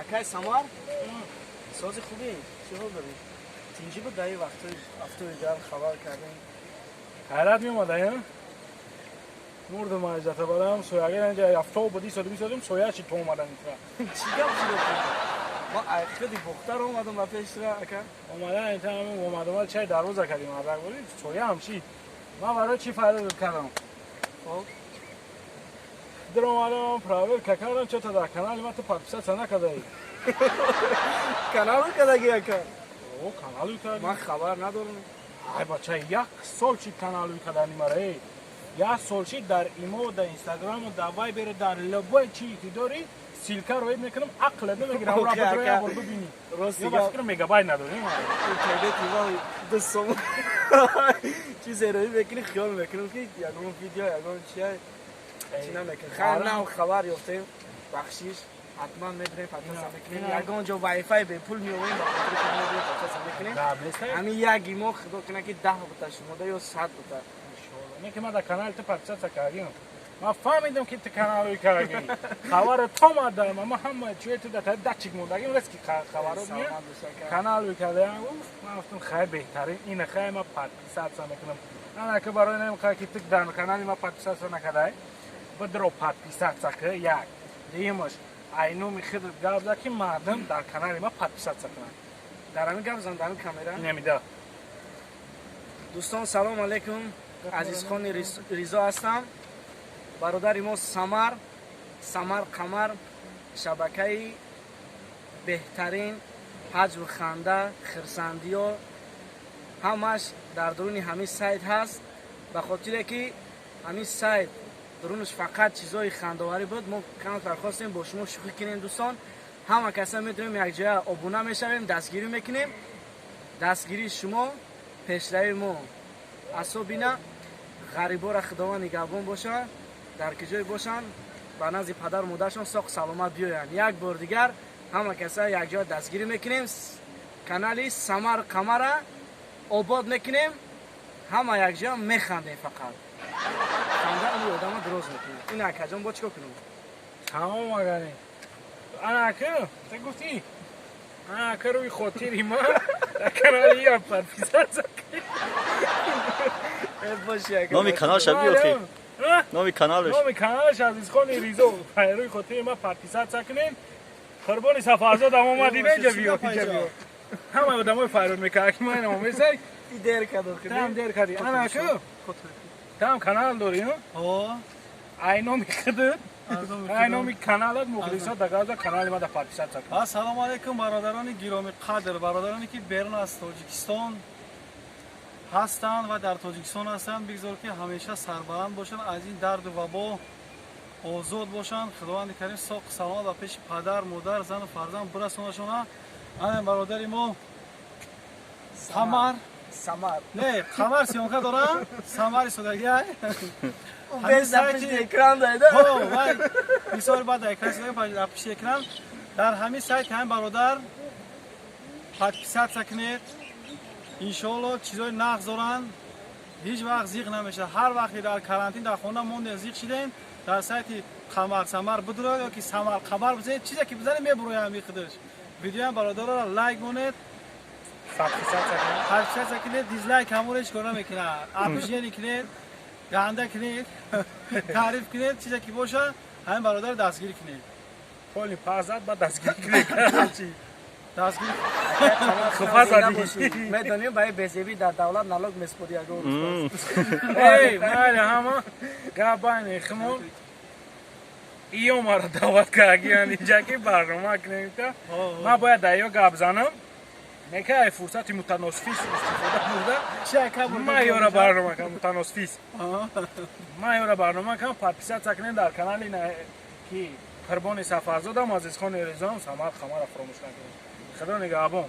Акай Самар, сози хубӣ, чӣ ҳол дорӣ? Тинҷӣ буд дар ин вақтҳои ҳафтои гарм хабар кардем. Ҳайрат меомада, мурдум айзата барам сояга инҷа ҳафто буд истодим истодим соя чи то омадан итра. Чӣ гап шуд? Ма худи Бохтар омадам ба пешра, ака. Омадан инта омадам чай дарвоза кардим ардак буд соя ҳам шид. Ман барои чӣ фарёд кардам? Хоб. Дар омадам проверка кардам, чё-то дар канали ман ту подписаться накардаӣ. Каналу кардаги, ака? О, каналу карди. Ман хабар надорам. Ай бача, як сол чи каналу кардани мара, эй. Як сол чи дар имо, дар инстаграму, дар вайбер, дар любой чи ки дорӣ, ссылка роид мекунам, ақлат намегирам, Окей, ра ака. Як бор бибинӣ. Рости Ё ба гап. фикр мегабайт надорӣ. Интернети ма 2 сом чизе роӣ мекунӣ, хиёл мекунам, ки ягон видео, ягон чия чи намекунем. Хайр, нав хабар ёфтем, бахшиш, ҳатман медурем, подписаться мекунем. Ягон ҷо вайфай бепул меовем, ба хотири худ медурем, подписаться мекунем. Гап нест. Ҳамин як имо худо кунад, ки 10 бута шумода ё 100 бута. Не ки ман дар канали ту подписаться кардим. Ман фаҳмидам, ки ту каналуи кардӣ. Хабаро то мадам, ман ҳама чиё ту дар датчик мондагим, рес ки хабаро меяд. Саломат бош, ака. Каналуи кардам, уф, ман гуфтам, хай, беҳтарин ина, хай, ман подписаться мекунам. Ана ки барои намехоҳ ки ту дар канали ман подписаться накардай, бидро подписаться ки як. Дуюмаш, ай номи худат гап зад, ки мардум дар канали ман подписаться кунанд. Дар ҳамин гап зан, дар ҳамин камера. Инамида. Дӯстон, салом алейкум, Азизхони Ризо ҳастам. Бародари мо Самар, Самар Қамар, шабакаи беҳтарин, ҳаҷву ханда, хирсандиё ҳамаш дар дуруни ҳамин сайт ҳаст. Ба хотире ки ҳамин сайт дурунаш фақат чизҳои хандоварӣ буд, мо камтар хостем бо шумо шӯхӣ кунем. Дӯстон, ҳама каса метавонем якҷоя обуна мешавем, дастгирӣ мекунем. Дастгирии шумо пешравии мо. Асобина ғарибора Худованд нигаҳбон бошад, дар ки ҷое бошанд, ба назди падару модарашон соқ саломат биёянд. Як бор дигар ҳама каса якҷоя дастгирӣ мекунем, канали Самар Қамара обод мекунем, ҳама якҷоя механдем. Фақат ханда умри одама дуроз мекунем. Ин акаҷон, бо чӣ кор кунем? Тамом агани. Ана ки, ту гуфтӣ. Ана ки рӯи хотири ман дар канали я подписаться кунед. Э, боши, ака. Номи каналша биё ки. А? Номи каналаш. Номи каналаш Азизхони Ризо. Рӯи хотири ман подписаться кунед. Қурбони Сафарзодам омад, инҷа биё, инҷа биё. Ҳама одамои фарёд мекард, ки ман омесай, И дер кадо. там дер кардӣ. Ана ки, там канал дорӣ, ҳа? О, Ай номи худат, аз номи ай худам. номи каналат мухлисот дагаза канали ма да подписаться кун. Ассалому алайкум, бародарони гиромӣ қадр, бародароне ки берун аз Тоҷикистон ҳастанд ва дар Тоҷикистон ҳастанд, бигзор ки ҳамеша сарбаланд бошанд, аз ин дарду вабо озод бошанд. Худованди карим соқ саломат ба пеши падар, модар, зану фарзанд бирасонашона. Ана бародари мо Самар, Самар. Не, Қамар съёмка дорам, Самари содагиай. Без дар пишти экран дайда. Ҳо, вай бисёр баъд дар экран содагӣ, дар пишти экран. Дар ҳамин сайт ҳамин бародар подписаться кунед. Иншоалло, чизои нағз доранд, ҳеҷ вақт зиқ намешавад. Ҳар вақте дар карантин дар хона мондем, зиқ шидем, дар сайти Қамар Самар бидуроед ё ки Самар Қамар бизанед, чизе ки бизанед, мебурояд ҳамин худаш. Видеоям бародароро лайк монед, Подписаться кунед. Подписаться кунед, дизлайк ҳамон ҳеҷ кор намекунад. Обижение кунед, ганда кунед, таъриф кунед, чизе ки боша, ҳамин бародарро дастгирӣ кунед. Поли пазад ба дастгирӣ кунед. Чӣ? Дастгирӣ. Хуфа задӣ. Медонем, ба безебӣ дар давлат налог меспорӣ ягон рӯз. Эй, майли, ҳама гап байни химон. Иё маро даъват кардагиян инҷа, ки барнома кунем та. Ман бояд дар ё гап занам. Нека ай фурсати мутаносифис истифода бурда. Чи ака бурда? Ман ёра барнома кардам мутаносифис. Ман ёра барнома кардам, подписаться кунем дар канали ки Қурбони Сафарзодам, Азизхони Ризоам, Самар Қамара фаромӯш накунед. Худо нигаҳбон.